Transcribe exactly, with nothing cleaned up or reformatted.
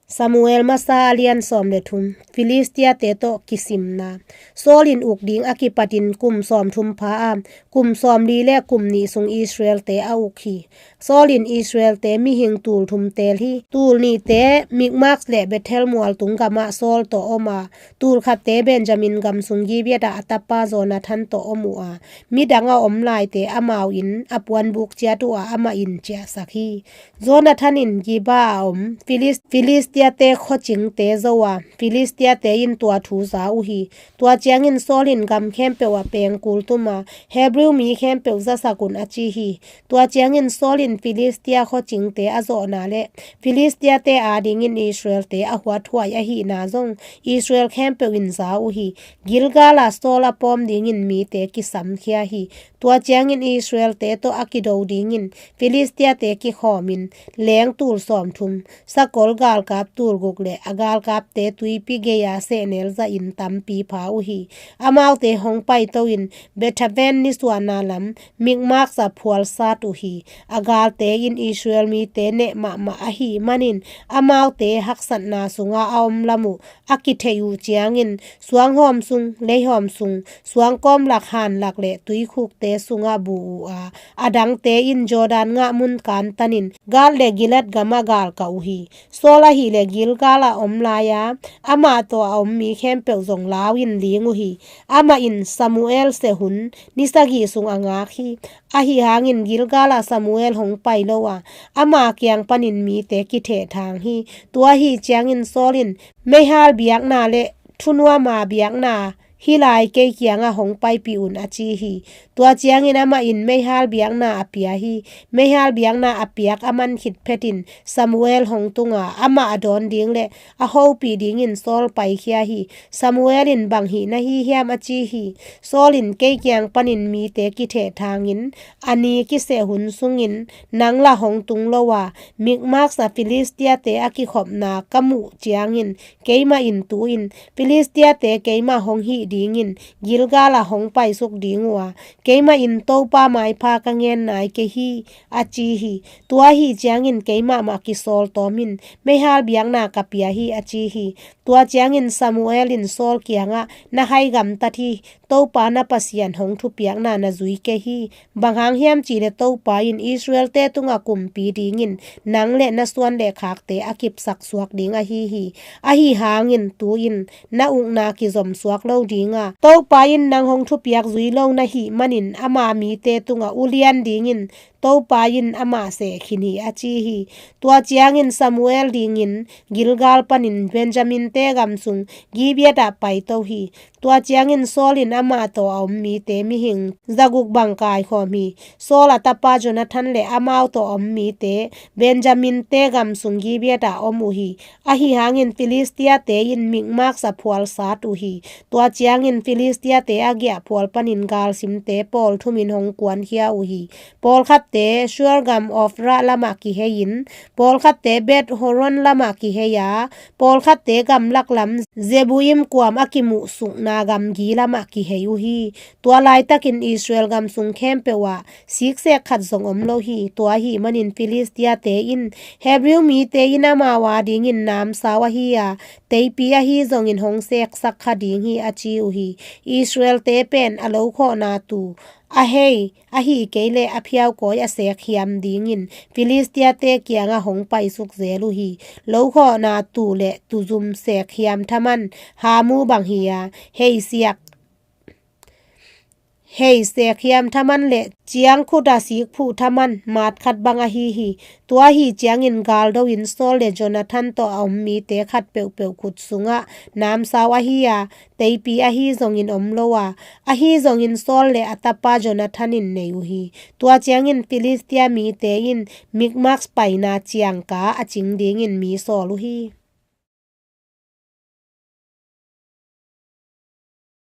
Samuel masa a lian sawm le thum. Filistia-te tawh kisimna. Saul in uk ding a kipatin kum sawm thum pha a, kum sawm li le kum nih sung Israel-te a uk hi. Saul in Israel-te mihing tul thum teel hi. Tul nihte Mikmas le Bethel mualtung gamah Saul tawh om a, tul khatte Benjamin gam sung Gibeah-ah a tapa Jonathan tawh om uh a, midang a om laite amau in a puanbuk ciat uh a, amah in ciahsak hi. Jonathan in Gibeah a om Filis-, Filistia-te khuacingte zo a, Filistia-te in tua thu za uh hi. Tua ciangin Saul in gam khempeuh ah pengkul tum a, Hebrew mi khempeuh zasak un a ci hi. Tua ciangin Saul in Filistia khuacingte a zawhna le Filistia-te adingin Israel-te a huathuai ahihna zong Israel khempeuh in za uh hi. Gilgal ah Saul a pawm dingin mite kisamkhia hi. Tua ciangin Israel-te tawh a kido dingin Filistia-te kikhawmin, leng tul sawm thum, sakol galkap tul guk le a galkapte tuipi gei-a sehnel zahin tampi pha uh hi. Amaute hong paito-in Bethaven nisuahna lam Mikmas ah phualsat uh hi. A galte in Israel mite neh mahmah ahih manin amaute haksatna sungah a om lam uh a kitheih uh ciangin, suanghawm sung, leihawm sung, suangkawm lak, han lak le tuikhukte sungah bu uh a, a dangte in Jordan ngah mun kantanin Gad le Gilead gamah galkah uh hi. Saul ahih leh Gilgal ah om lai-a, amah tawh a om mi khempeuh zong lau-in ling uh hi. Amah in Samuel seh hun ni sagih sung a ngak hi. Ahi hangin Gilgal ah Samuel hong pai lo a, ama kiang panin mite kithehthang hi. Tua ahi ciangin Saul in, "Meihal biakna le thunuama biakna hi lai, kei kiangah hong paipih un," a ci hi. Tua ciangin amah in meihal biakna a pia hi. Meihal biakna a piak a man khit phetin Samuel hong tung a, amah a dawn ding le a hopih dingin Saul paikhia hi. Samuel in, "Bang hih na hi hiam?" a ci hi. Saul in, "Kei kiang panin mite kithehthangin a ni kiseh hun sungin nang lah hong tung lo a, Mikmas ah Filistia-te a kikhopna ka muh ciangin, keimah in tu-in Filistia-te keimah hong hih dingin Gilgal ah hong paisuk ding uh a, keimah in Topa maipha ka ngen nai kei hi," a ci hi. "Tua ahi ciangin keimah mah kisawltawm in meihal biakna ka pia hi," a ci hi. Tua ciangin Samuel in Saul kiangah, "Na hai gamtat hi. Topa na Pasian hong thupiakna na zui kei hi. Bang hang hiam cih leh Topa in Israel-te tungah kumpi dingin nang le na suan le khakte a kipsak suak ding ahi hi. Ahi hangin tu-in na ukna kizom suak lo ding a, Topa in nang hong thupiak zui lo na hih manin ama mite tungah ulian dingin Topa in amah seh khin hi," a ci hi. Tua ciangin Samuel dingin Gilgal panin Benjamin-te gam sung Gibeah ah paito hi. Tua ciangin Saul in amah tawh a om mite mihing zaguk bang kaikhawm hi. Saul a tapa Jonathan le amau tawh a om mite Benjamin-te gam sung Gibeah ah om uh hi. Ahi hangin Filistia-te in Mikmas ah phualsat uh hi. Tua ciangin Filistia-te a giahphual panin galsimte pawl thumin hong kuankhia uh hi. Pawlkhatte Shur gam Ofra lamah kihei-in, pawlkhatte Beth Horon lamah kihei a, pawlkhatte gamlak lam Zebuim kuam a kimuhsukna gamgi lamah kihei uh hi. Tua laitakin Israel gam sung khempeuh ah siksek khat zong om lo hi. Tua ahih manin Filistia-te in, "Hebrew mite in amau adingin namsau ahi a, teipi ahi zongin hong seksak kha ding hi," a ci uh hi. Israel-te pen a lokhawhna tuu a hei, ahi kei leh a phiaukawi a sekhiam dingin Filistia-te kiangah hong paisuk zel uh hi. Lokhawhna tuu le tuzum sekhiam thaman hamu bang hi a, hei siak, hei sekhiam thaman le ciangkhut a sikphuh thaman matkhat bang ahi hi. Tua ahi ciangin galdo in Saul le Jonathan tawh a om mite khat peuhpeuh khut sungah namsau ahi a, teipi ahi zongin om lo a, ahi zongin Saul le a tapa Jonathan in nei uh hi. Tua ciangin Filistia mite in Mikmas paina ciangka a cing dingin mi sawl uh hi.